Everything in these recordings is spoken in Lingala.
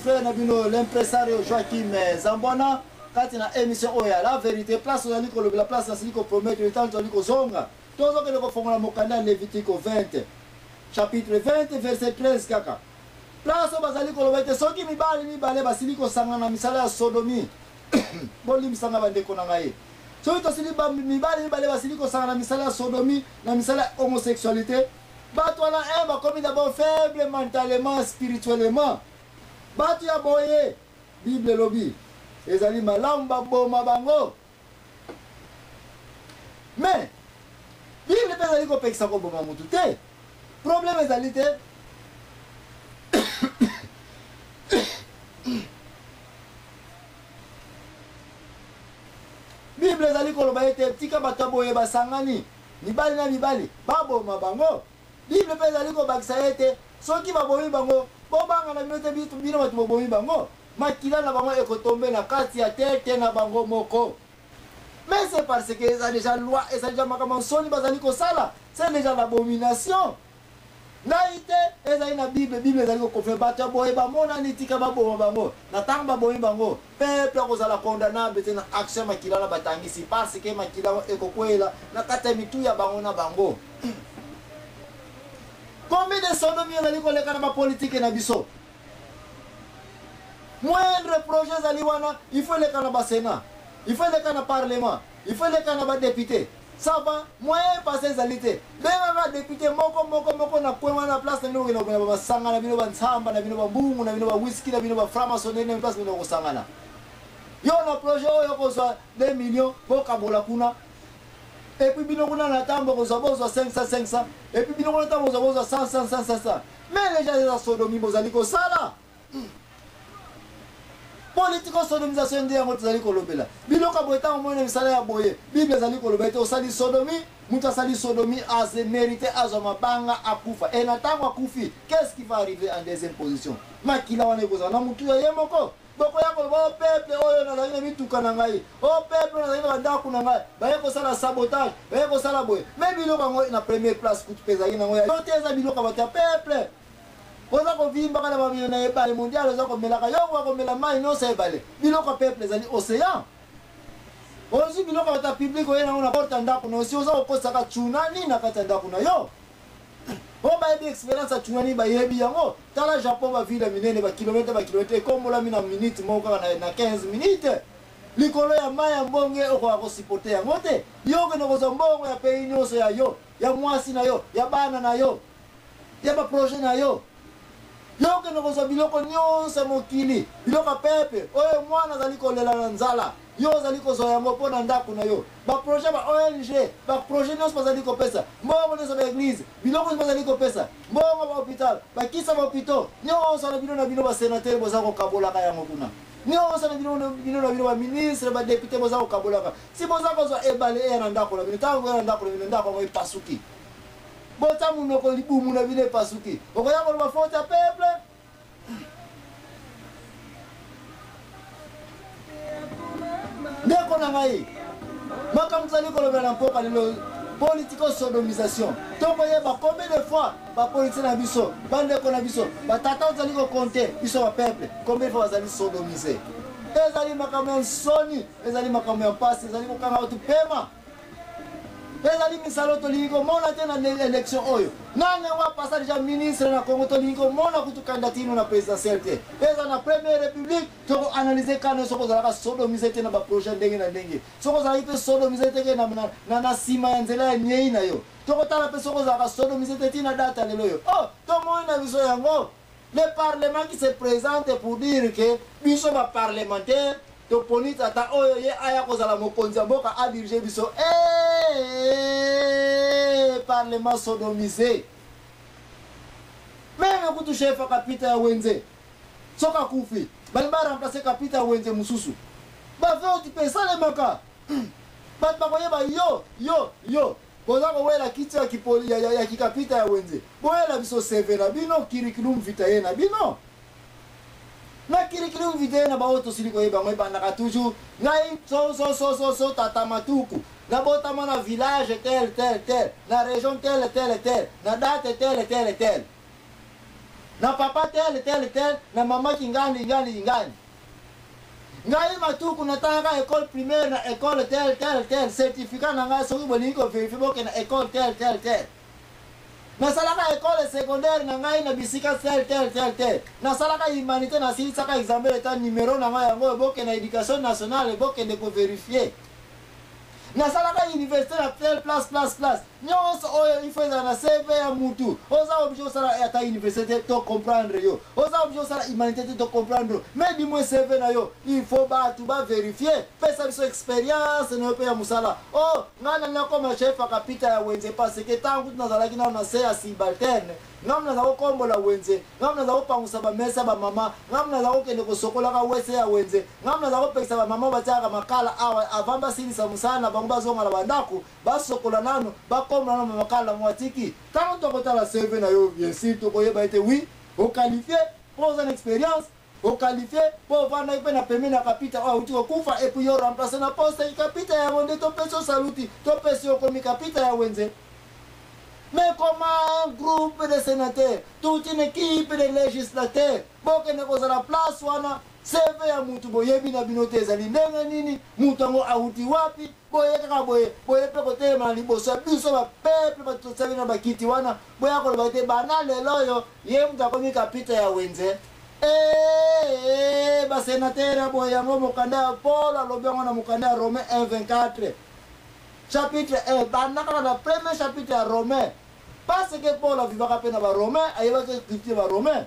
Frère na bino l'impresario Joachim Zambwana kati na émission oyo ya la vérité, place ozali kolobela, place nasili kopromettre ntango tozali kozonga, tozokende kofongola mokanda ya Levitiko 20 chapitre 20 verset 13 kaka place oyo bazali koloba ete soki mibali mibale basili kosangana na misala ya sodomie. Bolimbisanga bandeko na ngai, soki tosili mibali mibale basili kosangana na misala ya sodomie, na misala ya homosexualité, bato wana un bakomi d'abord faible mentalement, spirituellement. Bato ya boye, Bible elobi ezali malamu baboma bango. Mais Bible mpe ezali kopekisa koboma motu te. Problème ezali te. Bible ezali koloba ete tika bato ya boye basangani mibali na mibali, baboma bango. Bible mpe ezali kobakisa ete soki babomi bango, bobanga na bino te, bino bato bobomi bango, makila na bango ekotombe na kati ya tete na bango moko. Mais c'est parce que eza déjà loi, eza déjà makambo ya nsoni bazali kosala, c'est déjà l'abomination. Ngai te, ezali na Bible. Bible ezali kokonfirme bato ya boye bamonani, tika baboma bango. Na ntango babomi bango, peuple akozala condamnable te na action ya makila na batangisi, parce que makila yango ekokweyela na kati ya mitu ya bango na bango. Combien de sodomie ezali koleka na bapolitike na biso? Moindre projet ezali wana, il faut eleka na basénat, il faut eleka na parlement, il faut eleka na badepute. Ça va, moyen passe ezali te. Bengaka député moko moko moko na coin wana, place na bino bokende komela bamasanga na bino, bansamba na bino, bambungu na bino, bawiski na bino, baframaçonnerie na bino, place bino kosangana. Yo na projet oyo okozwa 2 millions, bokabola kuna. Et puis bino kuna na ntango bokozwa, bozwa 500 500. Et puis bino kuna ntango bozwa, bozwa 100 100 100 100. Mais les gens eza sodomie bozali kosala. Politico sodomisation nde yango tozali kolobela. Biloko ya boye, ntango omoni na misala ya boye, Bible ezali koloba ete osali sodomie. Moto asali sodomie aze mérite azwa mabanga akufa. E na ntango akufi, qu'est-ce qui va arriver en deuxième position? Makila wana ekozala na motu ya ye moko. Bokoya koloba: o peuple oyo nazali na mituka na ngai, o peuple oyo nazali na bandako na ngai, baye kosala sabotage, baye kosala boye. Me biloko yango na première place kutu mpe ezali nango ya yo te, eza biloko ya bato ya peuple. Oza kovimbaka na bamino na ebale mondial, oza komelaka yongo ya komela mai nyonso ya ebale. Biloko ya peuple ezali océan. Ozwi biloko ya bato ya public, oye nango na porte ya ndako na yo, si oza kokosaka tsunami na kati ya ndako na yo. Oyo bayebi experience ya tsunami bayebi yango. Tala Japon, bavile ya minene, bakilometre bakilometre ekombolami na minute moko kaka, na 15 minutes likolo ya mai ya mbonge. Okoka kosupporte yango te. Yo okende kozwa mbongo ya pays nyonso, ya yo, ya mwasi na yo, ya bana na yo, ya baprojet na yo. Yo okende kozwa biloko nyonso ya mokili, biloko ya pepe oyo mwana azali kolela na nzala, yo ozali kozwa yango mpo na ndako na yo. Baprojet ba ONG, baprojet nyonso bazali kopesa mbongo nyonso, baeglise, biloko nyonso bazali kopesa mbongo, bahôpital, bakisa bahôpitaux nyonso na bino na bino basénateur boza kokabolaka yango kuna nyonso, na bino bino na bino baministre, badepute boza kokabolaka. Si boza kozwa ebale eya na ndako na bino, ntango koya na ndako na bino, ndako yango epasuki, bota monoko, libumu na bino epasuki, okoya koloba faute ya peuple. Ndeko na ngai, makambo tozali kolobela na mpoka lelo, politico sodomisation, tokoyeba combien de fois bapoliticien na biso, bandeko na biso, batata tozali kokonte biso, bapeuple, combien de fois bazali sodomise. Ezali makambo ya nsoni, ezali makambo ya mpasi, ezali kokanga bato pema, ezali misala tolingi komona te na élection oyo. Nani yango apasa deja ministre na Congo? Tolingi komona kutu candidature na présidentielle te. Eza na première république, tokoanalyse kano soki ozalaka sodomise te na baprojet ndenge na ndenge, soki ozalaki mpe sodomise te ke na nsima ya nzela ya nyei na yo. Tokotala mpe soki ozalaka sodomise te ntina data lelo oyo. Oh, tomoni na biso yango, le parlement qui se présente pour dire que biso baparlementaire toponi tata oyo, ye aya kozala mokonzi ya mboka, adirige biso. Hey, parlement sodomisé. Même kutu chef akapita ya wenze, soki akufi, balingi baremplace kapita ya wenze mosusu. Bavoti mpe esalemaka, bato bakoyeba yo yo yo boza kowela kiti ya, kipoli, ya kikapita ya wenze. Boyela biso CV na bino, curriculum vitae na bino. Na curriculum vitae na baoyo tosili koyeba yango, ebandaka toujours: ngai so so so so so tata Matuku, nabotama na village tel tel tel, na région tel tel tel, na date tel tel tel. Na papa tel tel tel, na mama kingandi ngandi ngandi. Ngai Matuku natangaka école primaire na école tel tel tel, certificat na ngai soki bolingi kovérifier, bokende école tel tel tel. Nasalaka école secondaire na ngai na bisika tel tel tel tel. Nasalaka humanité, nasilisaka examen d'état, numéro na ngai yango, bokende na Éducation nationale, bokende kovérifier. Nasalaka université na telle place, place, place. Nyonso oyo il faut ezala na CV ya mutu. Oza obligé osala ata université te, to comprendre yo. Oza obligé osala humanité te, to comprendre yo. Mais du moins CV na yo, il faut bato bavérifier. Pesa biso expérience na yo mpe ya mosala. O ngai na nakoma chef akapita ya wenze parce que ntango kutu nazalaki nano na se ya subalterne, ngai naza kokombola wenze, ngai naza kopangusa bamesa bamama, ngai naza kokende kosokolaka wese ya wenze, ngai naza kopekisa bamama batiaka makala awa avant basilisa mosala na bango, bazonga na bandako, basokola nano, bakombola nano makala mo atiki. Ntango tokotala CV na yo, bien sûr tokoyeba ete oui, oqualifié mpo oza na expérience, oqualifié mpo ovandaki mpe na pembeni ya kapita oyo auti kokufa, et puis yo remplace na poste kapita yango nde topesi yo saluti, topesi yo komi kapita ya wenze. Mais comment un groupe de sénateurs, toute une équipe de législateurs, bokende kozala place wana, CV ya mutu boyebi na bino te ezali ndenge nini, mutu yango awuti wapi, boye kaka boye boye mpe kotelema na liboso ya biso bapeuple, bato tosali na bakiti wana, boya koloba te bana lelo oyo ye mutu akomi kapita ya wenze? Basénateur ya boye yango, mokanda ya Paul alobi yango na mokanda ya Romain 1 24, chapitre 1, banda kaka na premier chapitre ya Romain, parce que Paul avivaka mpe na Baromain, ayebaki culture Baromain,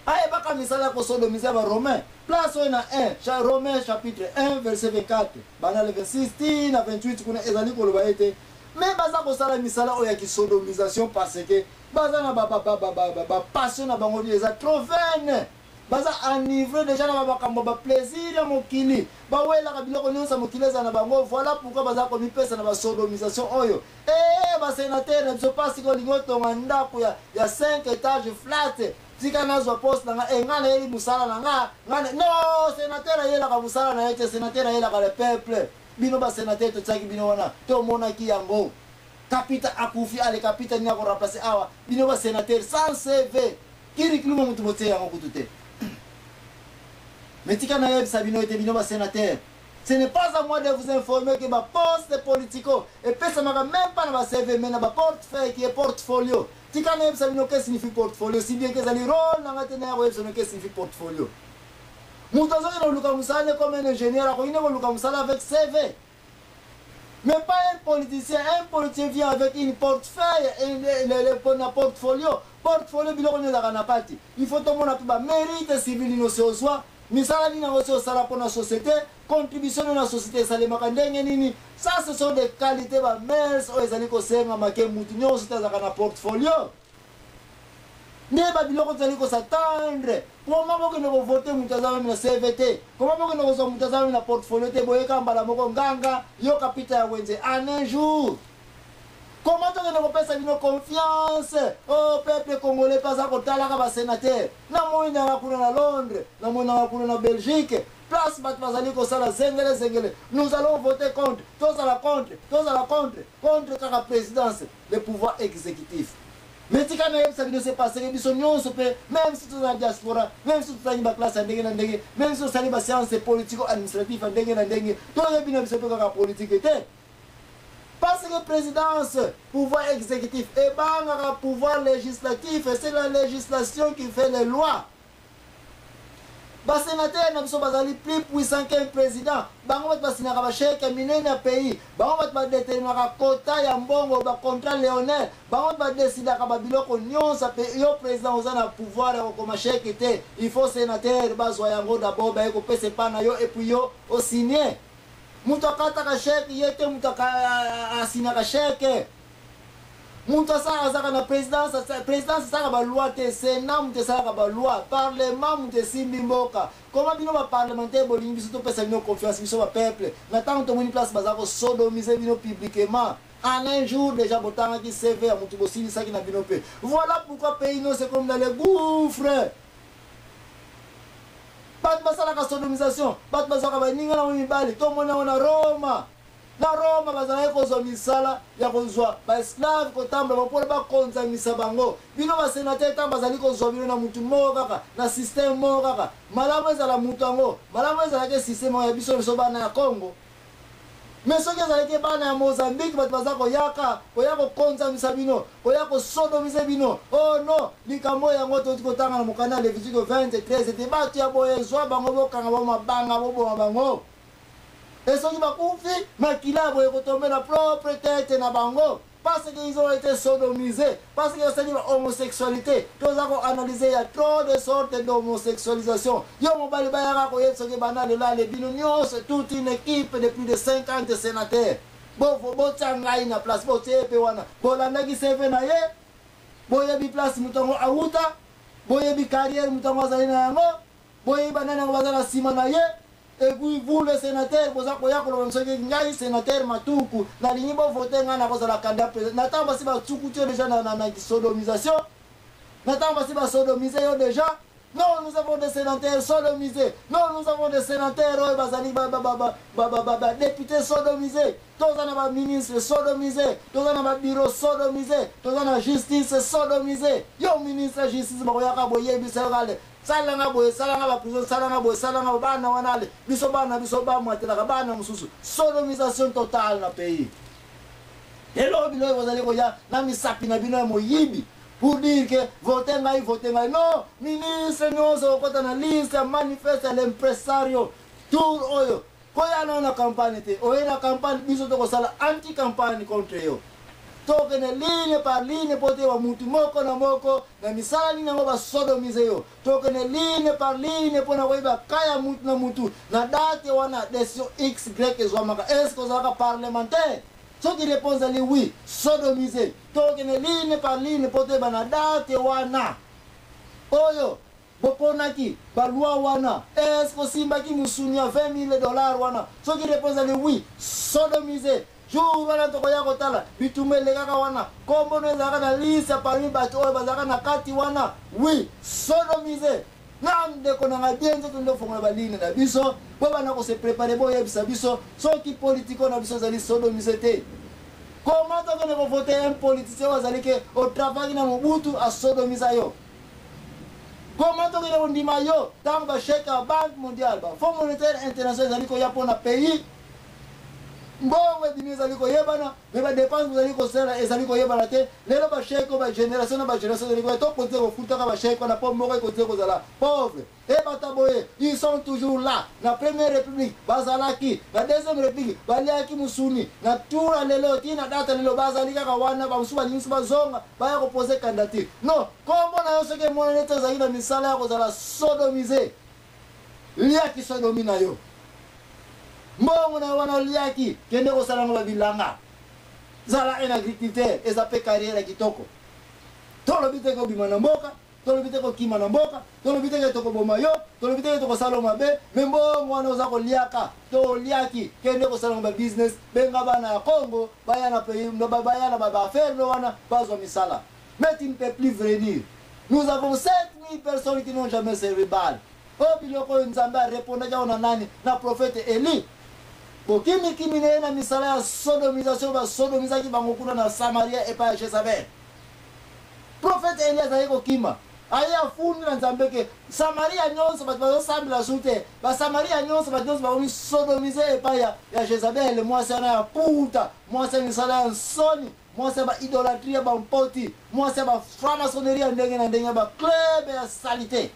ayebaka misala ya kosodomiser Baromain. Place oyo na 1 Romain chapitre 1 verset 24, banda le 26 ti na 28 kuna, ezali koloba ete me baza kosala misala oyo ya kisodomisation parce que baza na bapassion na bango eza trop vaine, baza enivré déjà na bamakambo baplaisir ya mokili, bawelaka biloko nyonso ya mokili eza na bango. Voilà pourquoi baza komipesa na basodomisation oyo. E basénateur na biso, mpasi olingi otonga ndako ya 5 étage flat, tika nazwa poste na nga, e nga nayeli mosala na nga nga. Non, sénateur ayelaka mosala na ye te, sénateur ayelaka le peuple. Bino basénateur, totiaki bino wana, tomonaki yango, kapita akufi, ale kapita nini akoremplacer awa? Bino basénateur sans CV, curriculum motu botie yango kutu te. Mais tika nayebisa bino ete bino basénateur, ce n'est pas à moi de vous informer que baposte politico epesamaka même pas na baCV, mais na baportefeuille qui est portfolio. Tika nayebisa bino que signifie portfolio, si bien que ezali rôle na nga te naya koyebisa bino que signifie portfolio. Moto azokende koluka mosala ne comme un ingénieur, akoki nde koluka mosala avec CV, mais pas un politicien. Un politicien vient avec une portefeuille, na portfolio. Portfolio, biloko nini ezalaka na kati? Il faut tomona mpe bamérite civile nini osi ozwa, misala nini yango osi osala mpona société, contribution nini na société esalemaka ndenge nini. Ça, ce sont des qualités, bamers oyo ezali kosengama ke mutu nyonso te azalaka na portfolio. Nde babiloko tozali kos'attendre. Koma bokende kovote moto aza même na CV te? Koma bokende kozwa moto aza même na portfolio te? Boyeka mbala moko, nganga yo kapita ya wenze en un jour. Comment tokende kopesa bino confiance? O peuple congolais mpe aza kotalaka basénateur. Namoni nanga kuna na Londres, namoni nanga kuna na Belgique, place bato bazali kosala zengele zengele. Nous allons voter contre, tozala contre, tozala contre, contre kaka présidence, le pouvoir exécutif. Mais tika nayebisa bino, c'est parce que biso nyonso mpe, même si toza na diaspora, même si tozangi baclasse ya ndenge na ndenge, même si tosali bascience politico administratif ya ndenge na ndenge, toyebi na biso mpe kaka politike te, parce que présidence, pouvoir exécutif, ebangaka pouvoir législatif. C'est la législation qui fait les lois. Basénateur na biso bazali plus puissant qu'un président. Bango bato basinaka bachèque minene ya pays, bango bato badéterminaka quota ya mbongo, bacontrat léonel, bango bato badesidaka babiloko nyonso. Yo président oza na pouvoir ya kokoma chèque te. Il faut sénateur bazwa yango d'abord, baye kopesa epa na yo, et puis yo osigne. Moto akataka chèque ye te, moto asinaka chèque, moto asalaka azalaka na présidence. Présidence esalaka baloi te, sénat moto esalaka baloi, parlement moto esimbi mboka. Koma bino baparlementaire bolingi biso topesa bino confiance, biso bapeuple, na ntango tomoni place baza kosodomiser bino publiquement en un jour? Déjà botangaki CV ya motu, bosilisaki na bino mpe. Voilà pourquoi pays nyonso ekomi dans le gouffre. Bato basalaka sodomisation, bato bazwaka baninga nango mibali, tomoni yango na Roma. Na Roma bazalaki kozwa misala ya kozwa ba-esclave kotambola bango mpona bakonzamisa bango. Bino ba-senateur ntango bazali kozwa bino na mutu moko kaka, na système moko kaka, malamu ezala mutu yango, malamu ezalaki système ya biso biso bana ya Congo. Mais soki ezalaki bana ya Mozambique bato baza koyaka koya kokonzamisa bino, koya kosodomise bino. Oh non, likambo yango toti kotanga na mokanda ya Levitique 23 ete bato ya boye zwa bango, bokanga bango mabanga, boboma bango. Et soki bakufi, makila ya boye ekotombe na propre tete na bango parce qu'ils ont été sodomisés, parce que basali ba homosexualité. Toza ko analyser ya trop de sortes d'homosexualisation. Yo mobali bayaka koyebisa soki banda lelo ale bino nyonso, toute une équipe de plus de 50 sénateurs. Bovo botia ngai na place, botie ye mpe wana. Bolandaki CV na ye, boyebi place moto yango awuta, boyebi carrière moto yango azali na yango, boyebi banani yango baza na nsima na ye. Et puis vous les sénateurs, boza koya koloba soki ngai sénateur Matuku nalingi bovote ngai nakozala candidat président. Na ntango basi batsukuti yo déjà na sodomisation, na ntango basi basodomise yo déjà. Non, nous avons des sénateurs sodomisés. Non, nous avons des sénateurs oyo bazali ba députés sodomisés. Toza na baministre sodomisé, toza na babureau sodomisé, toza na justice sodomisé. Yo ministre ya justice, bakoyaka boyebisa yo kale: salanga boye, salanga baprison, salanga boye, salanga bana wana ale biso bana biso bamwatelaka bana mosusu. Sodomisation totale na pays. Lelo biloko bozali koya na misapi na bino ya moyibi pour dire que vote ngai, vote ngai. Non, ministre nyonso okota na liste ya manifeste ya l'impresario tour oyo, koya nao na campagne te. Oye na campagne, biso tokosala anti campagne contre yo. Tokende ligne par ligne mpo te bamutu moko na moko na misala nini yango basodomise yo. Tokende ligne par ligne mpo na koyeba ka ya mutu na mutu na date wana décision xy ezwamaka. Est ce que ozalaka parlementaire? Soki réponse ali oui, sodomise. Tokende ligne par ligne mpo toyeba na date wana oyo boponaki baloi wana, est ce osimbaki mosuni ya 20 000 $ wana? Soki réponse ali oui, sodomise. Jour wana tokoya kotala bitumba elekaka wana, kombono ezalaka na liste parmi bato oyo bazalaka na kati wana. Oui, sodomise. Na ndeko na ngai, bien, nzoto nde ofongola baline na biso po bana kose préparer. Boyebisa biso soki politiko na biso ezali sodomise te. Comment tokende kovote un politicien oyo azali ke otravaki na Mobutu, asodomisa yo? Comment tokende kondima yo ntango bachèque ya Banque mondiale, bafonds monétaire international ezali koya mpona pays, mbongo ebimi ezali koyebana, mais badépenses bozali kosala ezali koyebana te? Lelo bachèque oyo, bagénération na bagénération ezali koya, tokontinue kofutaka bachèque wana mpo moko ekontinue kozala pauvre. E bato boye, ils sont toujours là. Na première république bazalaki, na deuxième république baliaki musuni, na tura lelo ti na data lelo bazali kaka wana. Bamosusu balingi so bazonga, baya kopose candidature. Non, kombo na yo soki emonani ete ozalaki na misala ya kozala sodomise, liaki sodomi na yo, mbongo na yo wana oliaki, kende kosala yango babilanga, zala un agriculteur, eza mpe carrière ya kitoko. Tolobi te kobima na mboka, tolobi te kokima na mboka, tolobi te ke tokoboma yo, tolobi te ke tokosala mabe. Mais mbongo wana oza koliaka to oliaki, kende kosala yango babusiness, benga bana ya Congo baya na pays, baya na baaffaire no wana, bazwa misala. Mais tu ne peux plus venir. Nous avons 7000 personnes qui n'ont jamais servi Baal. Oyo biloko oyo Nzambe arépondaki yango na nani? Na prophète Eli. Bokimikimi na ye na misala ya sodomisation, basodomisaki bango kuna na Samaria epai ya Jezabel. Prophète Eli azalaki kokima, aye afundi na Nzambe ke Samaria nyonso bato bazosambela su te, Basamaria nyonso, bato nyonso bakomi sodomise epai ya Jezabel, mwasi wana ya puta, mwasi ya misala ya nsoni, mwasi ya baidolâtrie, ya bampoti, mwasi ya bafranc-maçonnerie ya ndenge na ndenge, ya baclub ya saleté.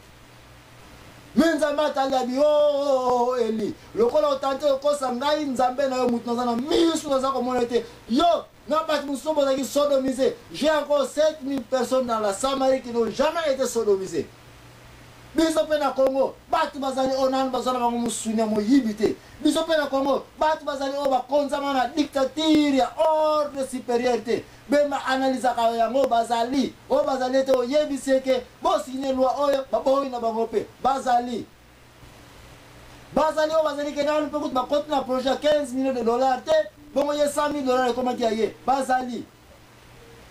Mais Nzambe atali, abi: "O oh, Eli, lokola otante okosa ngai Nzambe na yo, mutu naza na misu, naza komona ete yo na bato mosusu bozalaki sodomisé. J'ai encore 7000 personnes dans la Samarie qui n'ont jamais été sodomisées." Biso mpe na Congo bato bazali oyo nanu bazwa na bango mosuni ya moyibi te. Biso mpe na Congo bato bazali oyo bakonzama na dictature ya ordre supérieur te. Bemba analizaka yango, bazali oyo bazali ete oyebisi eke bosigne loi oyo, baboyi na bango mpe bazali. Bazali oyo bazali ke nanu mpe kutu bakoti na projet ya 15 millions de dollars te, bongo ye 100 000 dollars ekomaki ya ye. Bazali.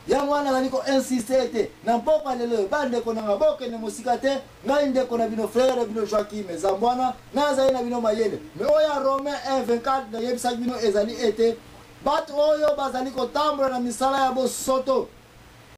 Yango wana nazali ko insister ete na mpokwa lelo oyo, bandeko na ngai, bokende mosika te. Ngai ndeko na bino, frère na bino Joachim Zambwana, nazali na bino mayele. Mais oyo ya Romains 1:24 nayebisaki bino ezali ete bato oyo bazali kotambola na misala ya bosoto.